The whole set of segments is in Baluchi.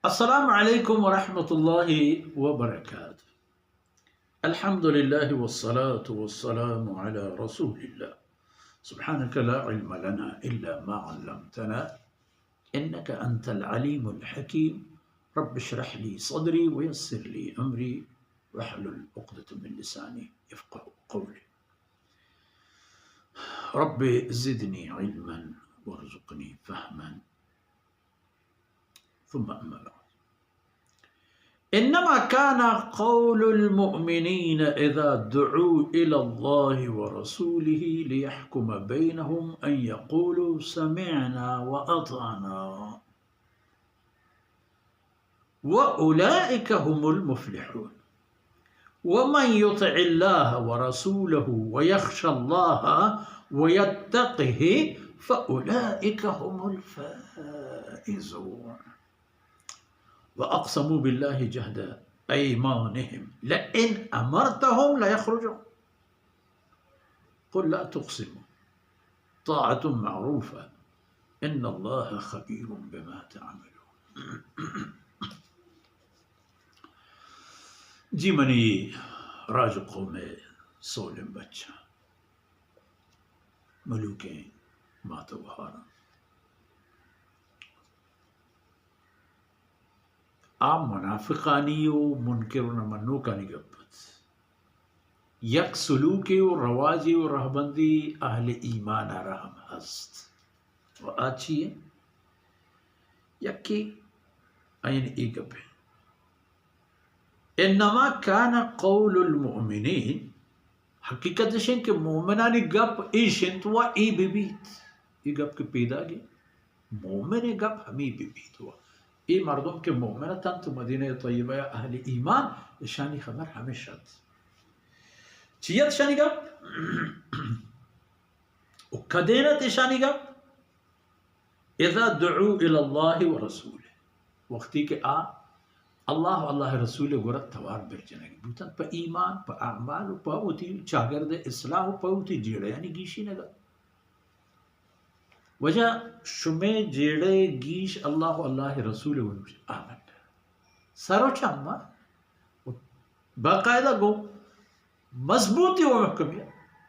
السلام عليكم ورحمة الله وبركاته. الحمد لله والصلاة والسلام على رسول الله. سبحانك لا علم لنا إلا ما علمتنا إنك أنت العليم الحكيم. رب اشرح لي صدري ويسر لي أمري واحلل عقدة من لساني يفقهوا قولي. رب زدني علما وارزقني فهما. ثم أما بعد. إنما كان قول المؤمنين إذا دعوا إلى الله ورسوله ليحكم بينهم أن يقولوا سمعنا وأطعنا وأولئك هم المفلحون. ومن يطع الله ورسوله ويخش الله ويتقه فأولئك هم الفائزون. وأقسموا بالله جهد أيمانهم لئن أمرتهم ليخرجون. قل لا تقسموا طاعة معروفة إن الله خبير بما تعملون. جی منی راج و قوم سولیں بچاں، ملوکیں مات و گہاراں، آ منافقانی و منکر و نمنوکانی گپ ات۔ یک سلوکے و رواجے و رہبندی اہل ایمان ء را ہم ہست۔ و آ چی انت؟ یکے آیانی اے گپ انت، انما کان قول المؤمنین، حقیقت اش انت کہ مومنانی گپ ایش انت و اے بہ بیت۔ اے گپ کہ پیداگ انت، مومن ء گپ ہمے بہ بیت و اے مردم کہ مومن اتنت و مدینہ طیبہ ء اہل ایمان، اشانی خبر ہمیش ات۔ چی ات اشانی گپ؟ و کدین ات اشانی گپ؟ اذا دعوا الی اللہ و رسولہ، وقتی کہ آ اللہ و اللہ رسول گورا توار برجنگ بوتنت، پہ ایمان، پہ اعمال و پہ وتی چاگرد اصلاح و پہ وتی جیڑہ یعنی گیشینگا۔ وجہ شمے جیڑہ گیش اللہ و اللہ رسول گورا آمنا۔ سر و چما باقاعدہ گوں مضبوطی و محکمی۔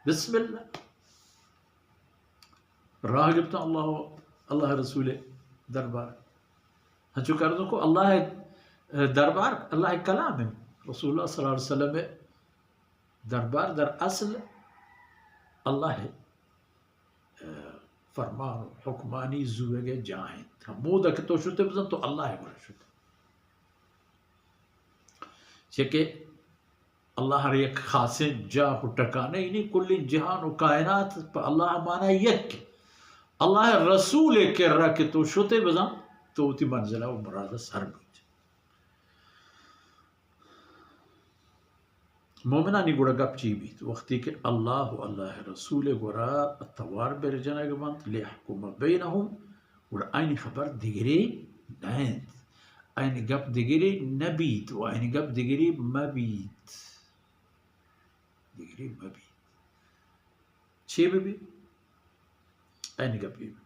بسم اللہ۔ راہ گپتاں اللہ و اللہ رسول دربار۔ ہنچو کردوں کو اللہ دربار، اللہ کلام ہے۔ رسول اللہ صلی اللہ علیہ وسلم دربار در اصل اللہ فرمان و حکمانی زوئگ جاہ انت۔ ہمودا کہ تو شتے بزن تو اللہ گورا شتے۔ چہ کہ اللہ را یک خاصیں جاہ و ٹکانہ، یعنی کلیں جہان و کائنات پہ اللہ مانا یک۔ اللہ رسول کرا کہ تو شتے بزن تو وتی منزلہ و مراد سر بوت۔ مومنانی گڑا گپ چی بیت؟ وقتی کہ اللہ و اللہ رسول گورا توار برجنگ بنت، لیحکم بینہم، گڑا آیانی خبر دگرے نہ انت۔ آیانی گپ دگرے نہ بیت و آیانی گپ دگرے مہ بیت۔ دگرے مہ بیت۔ چے بہ بیت؟ آیانی گپ اے بہ بیت،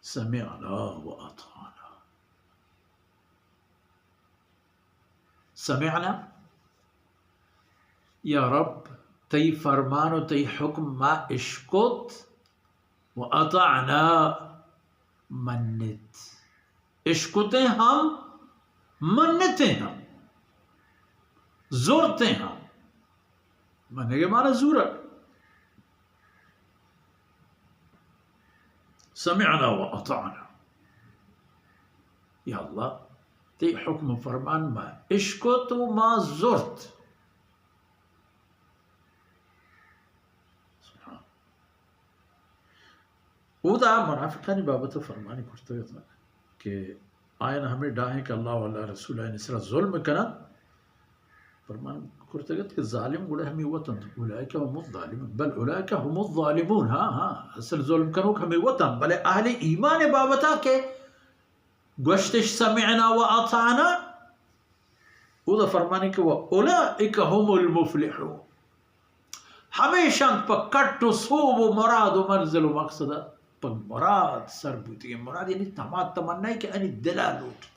سمعنا و اطعنا۔ سمعنا، یا رب، تئی فرمان و تئی حکم ما اشکت، و اطعنا، منت۔ اشکتیں ہم، منتیں ہم، زرتیں ہم۔ منگ ء مانا زورگ۔ سمعنا و اطعنا۔ یا اللہ، تئی حکم و فرمان ما اشکت و ما زرت۔ سبحان۔ اودا منافقانی بابت فرمانی کرتگ ات کہ آیان ہمے ڈاہیں کہ اللہ و اللہ رسول آیانی سرا ظلم کنن۔ فرمان کرتگ ات کہ ظالم گڑا ہمے وت انت، اولئک هم الظالمون، بل اولئک هم الظالمون، ہاں، ہاں، اصل ظلم کنوک ہمے وت انت، بلے اہل ایمان بابتا کہ گوشتش سمعنا و اطعنا، اودا فرمانی کہ و اولئک هم المفلحون، ہمیش انت پہ کٹ و سوب و مراد و منزل و مقصد۔ مراد سر بوتگیں، مراد یعنی تما تمنا کہ انی دل ء لوٹ۔